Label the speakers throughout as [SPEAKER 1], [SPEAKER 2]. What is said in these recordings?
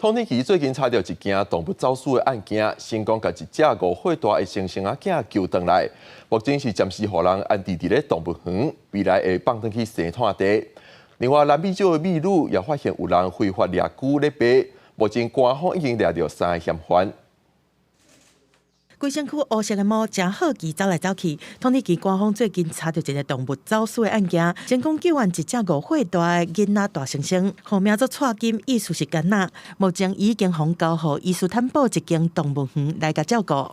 [SPEAKER 1] 土耳其最近查著一件動物走私的案件，成功共一隻5歲大的猩猩仔囝救轉來。目前是暫時予人安置佇咧動物園，未來會放轉去生態地。另外，南美洲的秘魯也發現有人非法掠龜咧賣，目前官方已經掠著三个嫌犯。
[SPEAKER 2] 規身軀烏色的毛，誠好奇走來走去。土耳其官方最近查著一个動物走私的案件，成功救援一隻5歲大的囡仔大猩猩，號名做蔡金，意思是囡仔。目前已經予交予伊斯坦堡一間動物園來共照顧。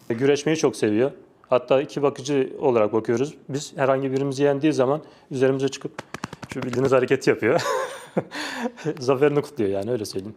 [SPEAKER 3] Güreşmeyi çok seviyor. Hatta iki bakıcı olarak bakıyoruz. Biz herhangi birimizi yendiği zaman üzerimize çıkıp şu bildiğiniz hareketi yapıyor. Zaferini kutluyor yani, öyle söyleyeyim.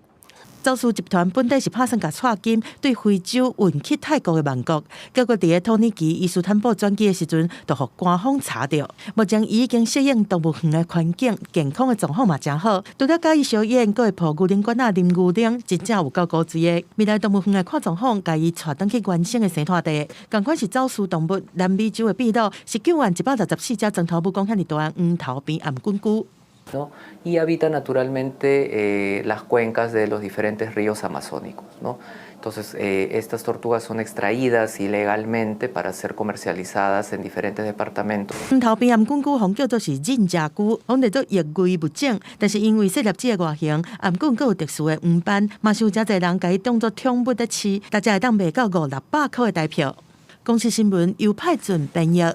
[SPEAKER 2] 走私集團本底是拍算共蔡金對非洲運去泰國的曼谷，結果佇咧土耳其伊斯坦堡轉機的時陣，就予官方查著。目前伊已經適應動物園的環境，健康的狀況嘛誠好。除了佮伊相演，閣會抱牛奶罐仔啉牛奶，真正有夠古錐的。未來動物園會看狀況，共伊帶轉去原生的生態地。仝款是走私動物，南美洲的秘魯是救援164隻磚頭母講遐爾大的黃頭邊頷頸龜。
[SPEAKER 4] ¿No? Y habita naturalmente las cuencas de los diferentes ríos amazónicos, ¿no? Entonces, estas tortugas son extraídas ilegalmente para ser comercializadas en diferentes departamentos.
[SPEAKER 2] 黃頭邊頷頸龜予人叫做是忍者龜，予人做易危物種，但是因為細粒子的外形，頷頸閣有特殊的黃斑，嘛是有誠濟人共伊當做寵物咧飼，大隻會當賣到五六百箍的台票。公視新聞由派准編譯。